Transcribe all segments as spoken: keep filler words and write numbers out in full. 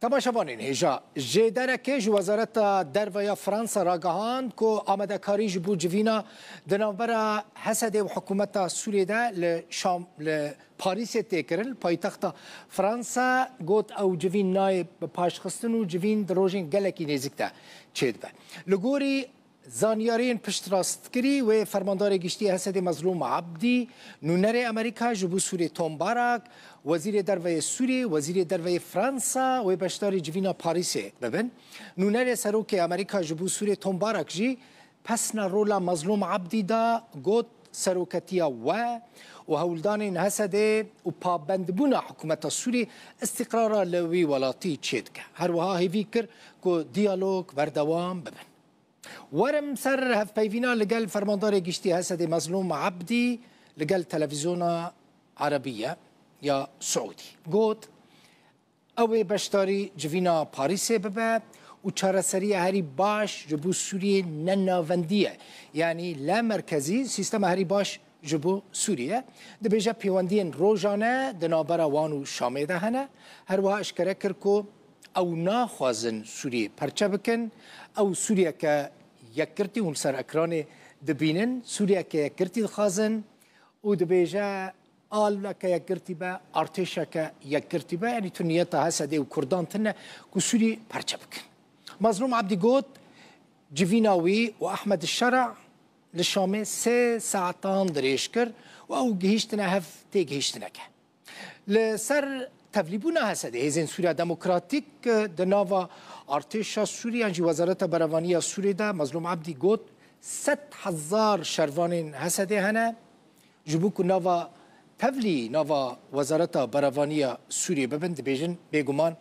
Temaşevanên hêja, jêderekê ji Wezareta Derve ya Fransa ragihand ku amadekarî ji bo civîna di navbera Hesedê û hikûmeta Sûriyê de li Şam, li Parîsê tê kirin. Li paytexta Fransa got ew civîn nayê bi paşxistin û civîn di rojên gelekî nêzîk de çêdibe. Li gorî Zanyariyên piştrastkirî wê Fermandarê Giştî Hesedê Mezlûm Abdî, nûnerê Amerîka ji bo Sûriyê Tom Barak, Wezîrê Derve yê Sûriyê, Wezîrê Derve yê Fransa wê beşdarî civîna Parîsê bibin. Nûnerê Serokê Amerîka ji bo Sûriyê Tom Barak jî pesna rola Mezlûm Abdî da, got, seroketiya we û hewldanên Hesedê û pabendbûna hikûmeta Sûrî îstîqrara li wî welatî çêdike. Her wiha hêvî kir ku diyalog berdewam bibin. Werim ser hevpeyvîna li gel Fermandarê Giştî Hesedê Mezlûm Abdî li gel televîzyona Erebiye ya Siûdî. Got, ew ê beşdarî civîna Parîsê bibe û çareseriya herî baş ji bo Sûriyê ne navendî ye. Yanî ne merkezî, sîstema herî baş ji bo Sûriyê. Dibêje pêwendiyên rojane di navbera wan û Şamê de hene. Her wiha eşkere kir ku ew naxwazin Sûriyê perçe bikin. Ew Sûriyeke yekgirtî hûn li ser ekranê dibînin. Sûriyeke yekgirtî dixwazin û dibêje aluleke yekgirtî be, artêşeke yekgirtî be. Yanî tu niyeta Hesedê û Kurdan tune ku Sûrî perçe bikin. Mazlûm Abdî got, civîna wî û Ehmed Şera li Şamê sê saetan dirêj kir û ew gihîştine hev têgihîştineke. Li ser tevlîbûna Hesedê, Hêzên Sûriya Demokratîk di nava artêşa Sûrî yan jî Wezareta Berevanî ya Sûrî de Mazlûm Abdî got, sed hezar şervanên Hesedê hene. Ji bo ku nava tevlî nava Wezareta Berevanî ya Sûriyê bibin, dibêjin bêguman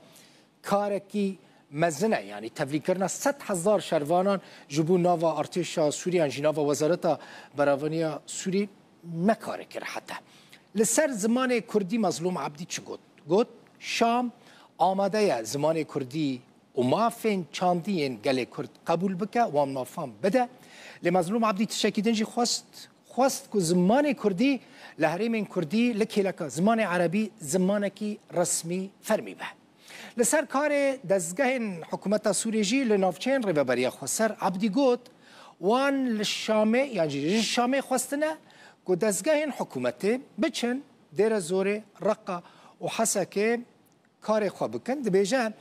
karekî mezin e. Yanî tevlîkirina sed hezar şervanan ji bo nava artêşa Sûrî yan jî nava Wezareta Berevanî ya Sûrî ne karekî rehet e. Li ser zimanê kurdî Mazlûm Abdî çi got? Got, Şam amade ye zimanê kurdî û mafên çandî yên gelê kurd qebûl bike, wan mafan bide. Lê Mazlûm Abdî tiştekî din jî xwest, xwest ku zimanê kurdî li herêmên kurdî li kêleka zimanê erebî zimanekî resmî fermî be. Li ser karê dezgehên hikûmeta Sûriyê jî li navçeyên Rêveberiya Xweser Abdî got, wan li Şamê, yan jî ji Şamê xwestine ku dezgehên hikûmetê biçin Dêre Zorê, Reqa û Hesekê karê xwe bikin. Dibêje,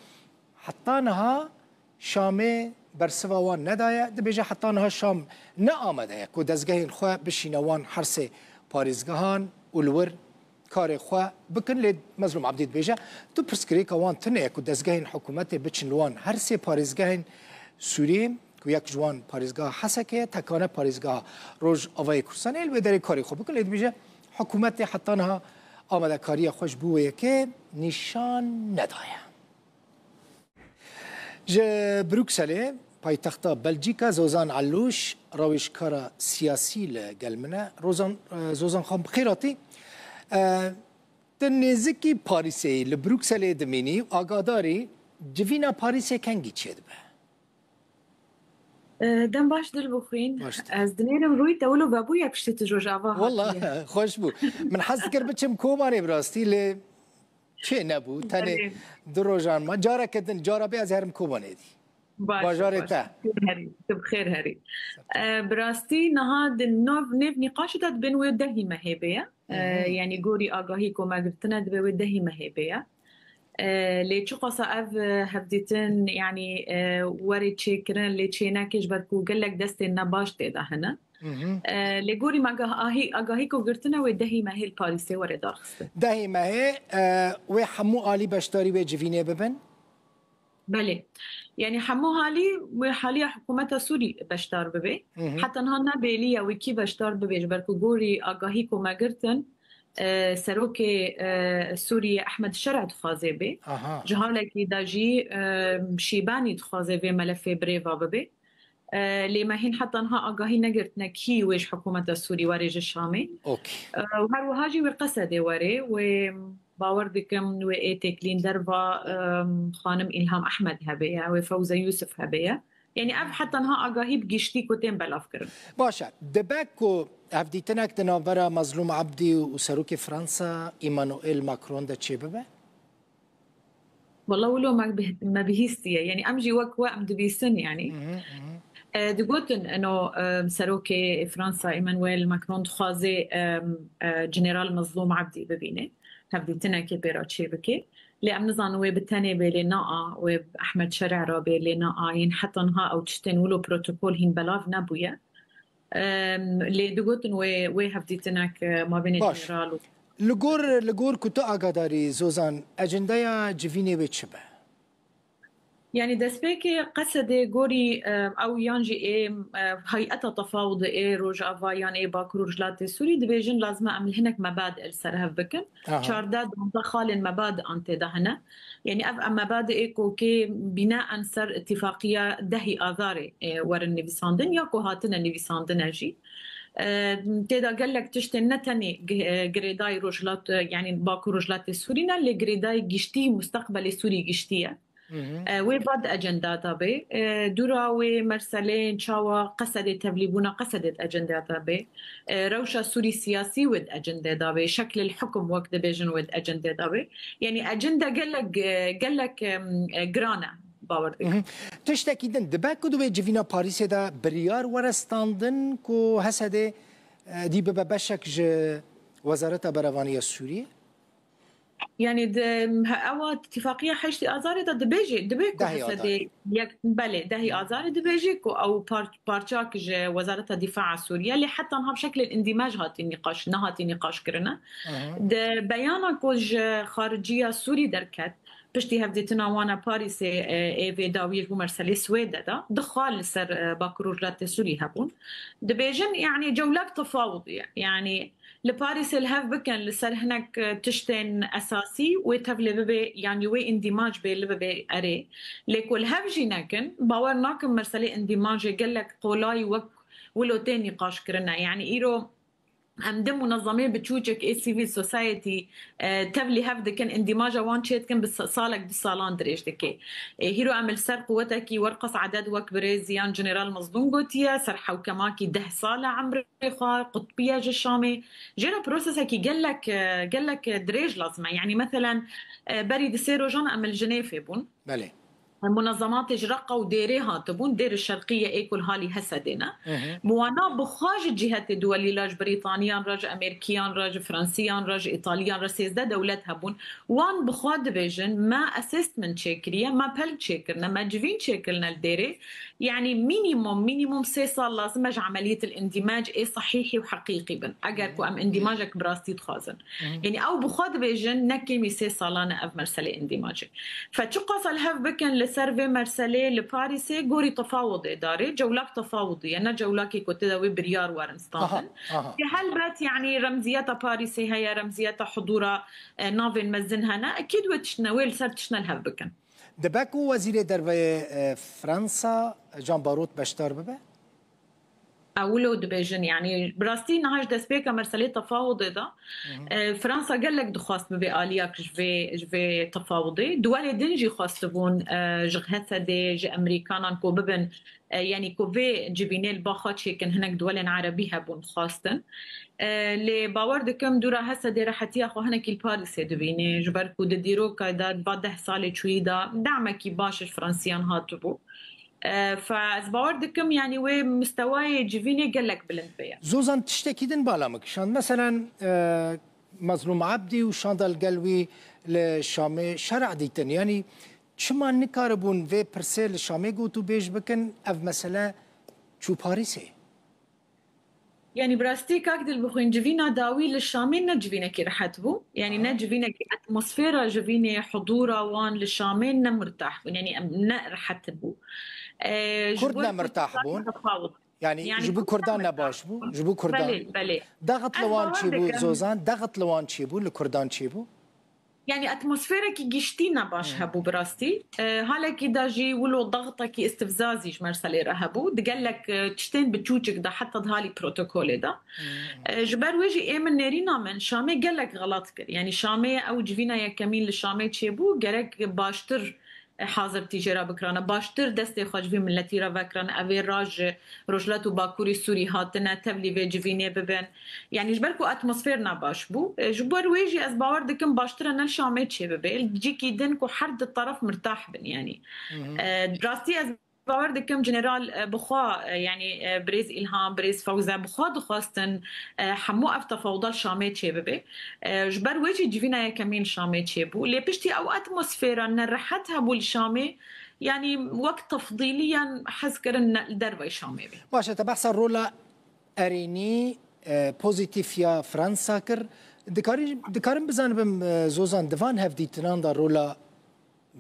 heta niha Şamê bersiva wan nedaye. Dibêje, heta niha Şam ne amade ye ku dezgehên xwe bişîne wan her sê parêzgehan û li wir karê xwe bikin. Lê Mezlûm Abdî dibêje, tu pirsgirêka wan tune ye ku dezgehên hikûmetê biçin li wan her sê parêzgehên Sûriyê, ku yek ji wan parêzgeha Hesekê ye, tekane parêzgeha Rojavayê Kurdistanê, li wê derê karê xwe bikin. Lê dibêje, hikûmetê heta niha amadekariya xwe ji bo wê yekê nîşan nedaye. Ji Brukselê, paytexta Belcîka, Zozan Elûş, rawêjkara siyasî li gel min e. Rozan, e, Zozan xan, bi xêr hatî. E, tu nêzikî Parîsê yî, li Brukselê dimînî û agadarî civîna Parîsê kengî çêdibe? E, dem baş, dil bixwîn. Baş. Ez dinêrim rûyî te wilo vebûye piştî tu Rojava hatiye. Wela, xweş bû. Min hez dikir biçim Kobanê bi rastî, lê çê nebû. Tenê Belê. Du rojan ma. Careke din, cara bê ez herim Kobanê dî. Baş, bajarê baş. Te. Tu bi xêr herî, tu bi xêr herî. E, bi rastî niha di nov, nêv nîqaşê de dibên wê dehî mehê bê ye. E, Hı hı. Yanî gorî agahî ku me girtine dibe wê dehî mehê bê ye. E, lê çiqasa ev, e, hevdîtin, yanî, e, were çêkirin, lê çêneke ji ber ku gelek destên nebaş tê de hene. Hı hı. E, lê gorî me agah-, ahî-, agahî ku girtine wê dehî mehê li Parîsê were darxistin. Dehî mehê, e, wê hemû alî beşdarî wê civînê bibin? Belê. Yanî hemû halî wê haliya hikûmeta Sûrî beşdar bibe. Hı hı. Heta niha ne bêlî ye wê kî beşdar bibe, ji ber ku gorî agahî ku me girtin, e, serokê, e, Sûriyê Ehmed Şer'a dixwaze bê. Aha. Ji halekî de jî, e, Şîbanî dixwaze vê melefê birêva bibe. E, lê me hîn heta niha agahî negirtine kî wê ji hikûmeta Sûrî were ji Şamê. Okey. E, û her wiha jî wê Qesedê were, wê bawer dikim wê ê têkilîn derva, e, xanim Îlham Ehmed hebe ye, wê Fewze Yûsif hebe ye. Yanî ev heta niha agahî bi giştî ku tên belavkirin. Baş e. Dibe ku hevdîtinek di navbera Mazlûm Abdî û Serokê Fransa Emmanuel Macron de çêbibe? Wela wilo me bih-, me bihîstiye. Yanî em jî wek we em dibîsin yanî. E, digotin eno, e, serokê Fransa Emmanuel Macron dixwaze, e, e, General Mezlûm Ebdî bibîne. Hevdîtinekê pê re çêbike. Lê em nizanin wê bi tenê bê lê naa, wê bi Ehmed Şer'a re bê lê naa. Yên heta niha ew tiştên wilo protokol hîn belav nebûye. E, lê digotin wê, wê hevdîtinek, e, mabênê Baş. General û Li gor, li gor ku tu agadarî, Zozan, ecendeya civînê wê çi be? Yanî destpêkê Qesedê gorî, e, ew yan jî ê, e, heyeta tefawudê ê Rojava yan ê Bakur Rojhilatê Sûrî dibêjin lazim e em li hinek mebadî li ser hev bikin. Aha. Çardeh duwazdeh xalên mebadî an tê de hene. Yanî ev em mebadî ê kokê bîne en ser îtîfaqiya dehî Azarê, e, werin nivîsandin ya ku hatine nivîsandine jî. E, tê de gelek tiştên ne tenê gi-, e, girêdayî Rojhilat, e, yanî Bakur Rojhilatê Sûrî ne, lê girêdayî giştî mustaqbelê Sûrî giştî ye. E, wê va di ecenda de bê. E, dûra wê merseleyên çawa Qesedê tevlîbûna Qesedê di ecenda de bê. E, rewşa Sûrî siyasî wê di ecendê de bê. Şeklil hukum wek dibêjin wê di ecendê de bê. Yanî ecenda gelek, e, gelek, em, e, giran e, bawer dikim. Tiştekî din dibe ku di wê civîna Parîsê de biryar were standin ku Hesedê, e, dî bibe beşek ji Wezareta Berevanî ya Sûriyê? Yanî di, he, ewa îtîfaqiya heştê Azarê de dibêjê, dibê ku Hesedê yek, belê, dehî Azarê dibêjê ku ew par-, parçak ji Wezareta Dîfa a Sûriye, lê heta niha bi şeklên îndîmaj hatî nîqaş, nehatî nîqaş kirine. Di beyana ku ji xariciya Sûrî derket, piştî hevdîtina wan a Parîsê, e, ê vê dawiyê ji bo merselê Swêde de, du xal li ser, e, Bakur Rojhilatê Sûrî hebûn. Dibêjin, yanî cewlak tefawudî ye. Yanî li Parîsê li hev bikin li ser hinek, e, tiştên esasî wê tevlê bibe, yanî wê îndîmac bê li bibe erê. Lê ku li hev jî nekin, bawer nakim merselê îndîmacê gelek qolay wek wilo tê nîqaş kirine. Yanî îro em di munezemê biçûçek ê civil society, e, tevlî hev dikin, îndîmaja wan çê dikin, bi sa-, salek du salan dirêj dike. E, hîro em li ser quwetekî werqas eded wek birêz yan General Mezlûm gotiye, ser hewkemakî deh sal e emrê xwe, qutbiye ji Şamê. Jê re prosesekî gelek, e, gelek dirêj lazim e. Yanî meselen, e, berî di sê rojan em li Jinêfê bûn. Belê. Munezematê ji Reqa û Dêrê hatibûn, Dêr Şerqî ye ê ku li halî Hesedê ne. Bi wana bi xwe ji cîhetê duwelî re, ji Brîtaniyan re, ji Amerîkiyan re, ji Fransiyan re, ji Îtaliyan re sêzdeh dewlet hebûn. Wan bi xwe dibêjin, me assessment çêkiriye, me pelg çêkirine, me civîn çêkirine li Dêrê. Yanî mînîmum, mînîmum sê sal lazim e ji emeliyetil îndîmac ê sehîhî û heqîqî bin. Eger ku em îndîmacek bi rastî dixwazin. Yanî ew bi xwe dibêjin, ne kêmî sê salan e ev merselê îndîmacê. Fe çiqas li hev bikin li ser vê merselê li Parîsê gorî tefawudê darê, cewlak tefawudî ye, ne cewlakê ku tê de wê biryar werin standin. Aha, aha. Ki helbet, yanî remziyeta Parîsê heye, remziyeta hudûra, e, navên mezin hene. Ekîd wê tiştine, wê li ser tiştine li hev bikin. Dibe ku Wezîrê Derve yê, e, Fransa Jean Barrot beşdar bibe? Ew wilo dibêjin, yanî bi rastî niha ji destpêka merselê tefawudê de, e, Fransa gelek dixwast bibe aliyak ji vê, ji vê tefawudê. Duwelê din jî xwestibûn, e, ji Hesedê, ji Emerîkanan ku bibin, e, yanî ku vê civînê li ba xwe çêkin, hinek duwelên erebî hebûn dixwastin. E, lê bawer dikim dûra Hesedê rehetiya xwe hinekî li Parîsê dibîne, ji ber ku di dîroka de va deh salê çûyî de demekî baş ji Fransiyan hatibû. E, fe ez bawer dikim, yanî wê mistewayê civînê gelek bilind bêye. Zozan, tiştekî din bala min kişand. Meselen, e, Mezlûm Ebdî û şanda li gel wî li Şamê şer'a dîtin. Yanî çima nikaribûn vê pirsê li Şamê gotûbêj bikin, ev mesele çû Parîsê? Yanî bi rastî kak Dilbixwîn, civîna dawî li Şamê ne civînekî rehet bû. Yanî ne civînekî, atmosfera civînê, hudûra wan li Şamê ne mirtah bûn. Yanî em ne rehet bû. E, ji Kurd bo ne mirtah bûn? Tefawut. Yanî, yanî ji bo Kurd ne Kurdan ne mirtah baş bû? Ji bo Kurdan. Belê, belê. Dexit li wan çêbû, Zozan? Dexit li wan çêbû, li Kurdan çêbû? Yanî atmosferekî giştî ne baş hebû bi rastî. E, halekî de jî wilo dextekî istifzazî ji merselê re hebû. Di gelek, e, tiştên biçûçik de, heta di halî protokolê de. E, ji ber wê jî ê min nêrîna min Şamê gelek xelat kir. Yanî Şamê ew civîna yekemîn li Şamê çêbû, gerek baştir hazir tî jê re bikirane. Baştir destê xwe ji vî miletî re vekirane. Ev ê re ji Rojhilat û Bakurî Sûrî hatine, tevlî vê civînê bibin. Yanî ji ber ku atmosfer ne baş bû. E, ji ber wê jî ez bawer dikim baştir e ne li Şamê çêbibe. Li cîkî din ku her di teref mirtah bin yanî. E, rastî ez bawer dikim General, e, bi xwe, e, yanî, e, Birêz Îlham, Birêz Fewze bi xwe dixwestin, e, hemû ev tefawuda li Şamê çêbibe. E, ji ber wê jî civîna yekemîn li Şamê çêbû. Lê piştî ew atmosfera nerehet hebû li Şamê, yanî wek tefdîliyan hez kirin ne, li dervey Şamê be. Baş e, te behsa rola erênî, e, pozîtîf ya Fransa kir. Dikarî, dikarim bizanibim, e, Zozan, di van hevdîtinan de rola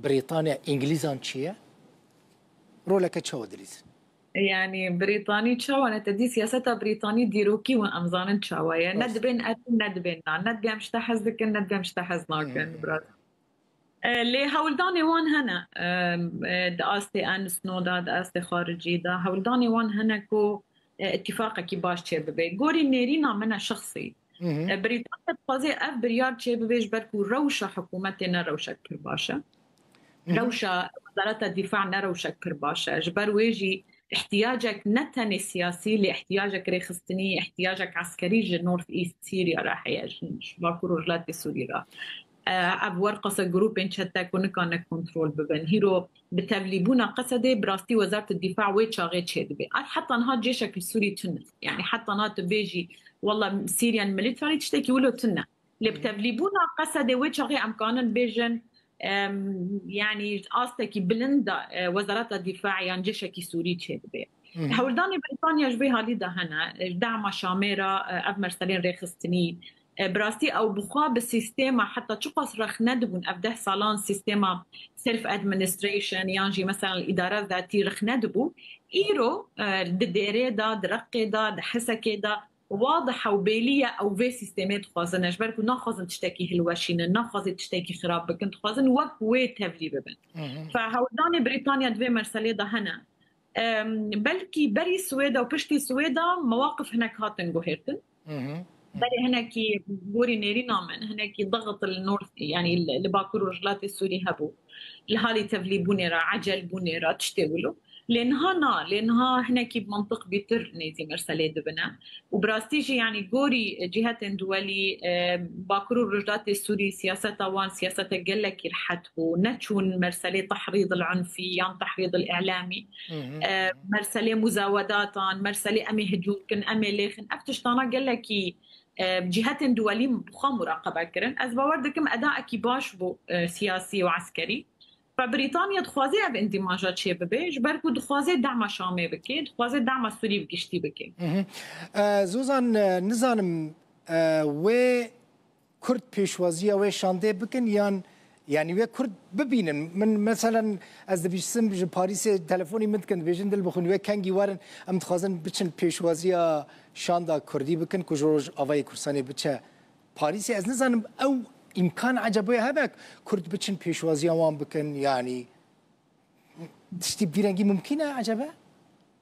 Brîtanya, Îngilîzan çi ye? Roleke çawa dilîzin? Yanî Brîtanî çawa ne? Te dî siyaseta Brîtanî dîrokî wan em zanin çawa ye. Ne Rast. dibên erê, ne dibên na. Ne dibê em ji te hez dikin, ne dibê em ji te hez nakin, Hmm. bira. E, lê hewldanê wan hene. E, e, di astê N S N O de, di astê xaricî de. Hewldanê wan hene ku, e, îtîfaqekî baş çêbibe. Gorî nêrîna min e şexsî. Hı hı. E, Brîtanya dixwaze ev biryar çêbibe ji ber ku rewşa hikûmetê ne rewşek pir baş e. Hı hı. Rewşa Wezareta Dîfa ne rewşek pir baş e. Ji ber wê jî ihtiyacek ne tenê siyasî, lê ihtiyacek rêxistinî, ihtiyacek eskerî ji North East Syria re heye, ji, ji Bakur Rojhilatê Sûrî re. E, ev werqasa grûpên çete ku nikane kontrol bibin. Hîro bi tevlîbûna Qesedê bi rastî Wezareta Dîfa wê çaxê çêdibe. Ev heta niha cêşek li Sûrî tune. Yanî heta niha tu bêjî, wela Syrian military tiştekî wilo tune. Lê bi Hı hı. tevlîbûna Qesedê wê çaxê em kanin bêjin, em, yanî astekî bilind de, e, Wezareta Dîfa yan cêşekî Sûrî çêdibe. Hı hı. Hewldanê Brîtanya ji vê halî de hene. E, dema Şamê re, e, ev merselên rêxistinî, e, bi rastî ew bi xwe bi sîstema, heta çiqas rexne dibûn, ev deh salan sîstema self administration yan jî mesela îdare zatî rexne dibû. Îro, e, di Dêrê de, di Reqê de, di Hesekê de, wadih ew bêlî ye, ew vê sîstemê dixwazin. Ji ber ku naxwazin tiştekî hilweşînin, naxwazin tiştekî xirab bikin, dixwazin wek wê tevlî bibin. Hı hı. Fe hewldanê Brîtanya di vê merselê de hene. Em, belkî berî Swêda û piştî Swêda mewaqif hinek hatin guhêrtin. Hı hı. Berê hinekî gorî nêrîna min, hinekî daxit li North, yanî li, li Bakur Rojhilatê Sûrî hebû. Li halî tevlîbûnê re, ecelbûnê re, tiştê wilo. Lê niha na, lê niha hinekî bi mantiq bîtir nêzî merselê dibine. Û bi rastî jî, yanî gorî cihetên duwelî, e, Bakur û Rojhilatê Sûrî siyaseta wan siyaseta gelekî rihet bû. Neçûn merselê tehrîd el-unfî yan tehrîd el-îlamî, Hı hı. e, merselê muzawedatan, merselê em ê hicûm bikin, em ê lêxin. Ev tiştana gelekî, e, cihetên duwelî bi xwe muraqebe kirin. Ez bawer dikim edaekî baş bû, e, siyasî û eskerî. Fe Brîtanya dixwaze ev îndîmaja çêbibe, ji ber ku dixwaze dema Şamê bike, dixwaze dema Sûrî bi giştî bike. Hı hı. E, Zozan, e, nizanim, e, wê Kurd pêşwaziya wê şandê bikin yan, yanî wê Kurd bibînin? Min meselen ez dibîsim ji Parîsê telefonî min dikin, dibêjin Dilbixwîn wê kengî werin, em dixwazin biçin pêşwaziya şanda Kurdî bikin ku ji Rojavayê Kurdistanê biçe Parîsê. Ez nizanim ew îmkan ecebo hebe Kurd biçin pêşwaziya wan bikin, yanî tiştî bi vî rengî mumkîn e ecebe?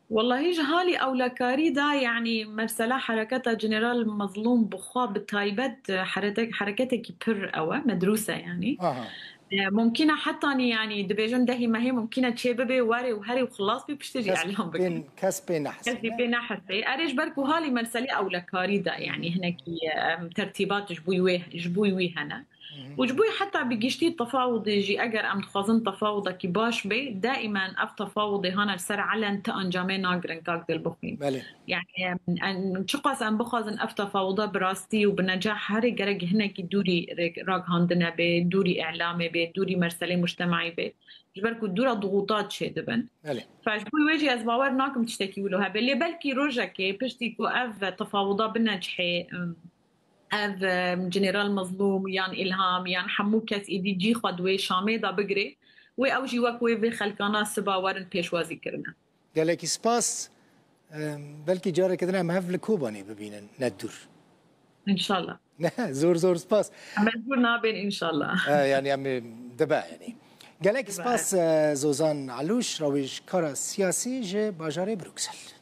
Wellahî ji halî ewlekarî de, yanî mesela hereketa General Mezlûm bi xwe bi taybet, e, herete-, hereketekî pir ew e, medrûs e yanî. Aha. E, mumkîn e hetanî yanî dibêjin dehî mehê mumkîn e çê bibe, were û herê û xilas bê piştî jî Kes elan bikin. pê, kes pê nehesîne. Kes jî pê nehesê. Erê ji ber ku halî meselê ewlekarî de yanî hinekî, e, em, tertîbat ji bo wê, ji bo wî hene. Hı hı. Û ji bo heta bi giştî tefawudê jî, eger em dixwazin tefawudekî baş bê, daîmen ev tefawudê hane li ser elen ti encamê nagirin kak Dilbixwîn. Belê. Yani, em, em, çiqas em bixwazin ev tefawuda bi rastî û bi necah herê gerek hinekî dûrî rê-, ragihandine bê, dûrî îlamê bê, dûrî merselê mujtemaî bê. Ji ber ku dûra dixûta çêdibin. Belê. Fe ji bo wê jî ez bawer nakim tiştekî wilo hebe. Lê belkî rojekê piştî ku ev tefawuda binecihê, em, ev, em, General Mezlûm yan Îlham yan hemû kes êdî cî xwe di wê Şamê de bigire, wê ew jî wek wê vê xelkana siba werin pêşwazî kirine. Gelekî spas. Em, belkî careke din em hev li Kobanê bibînin, ne dûr. Înşallah. Ne, zor zor spas. Mecbûr nabên înşallah. E, yani em ê dibe yani. Gelek Dibe. spas, e, Zozan Alûş, rawêjkara siyasî ji bajarê Bruksel.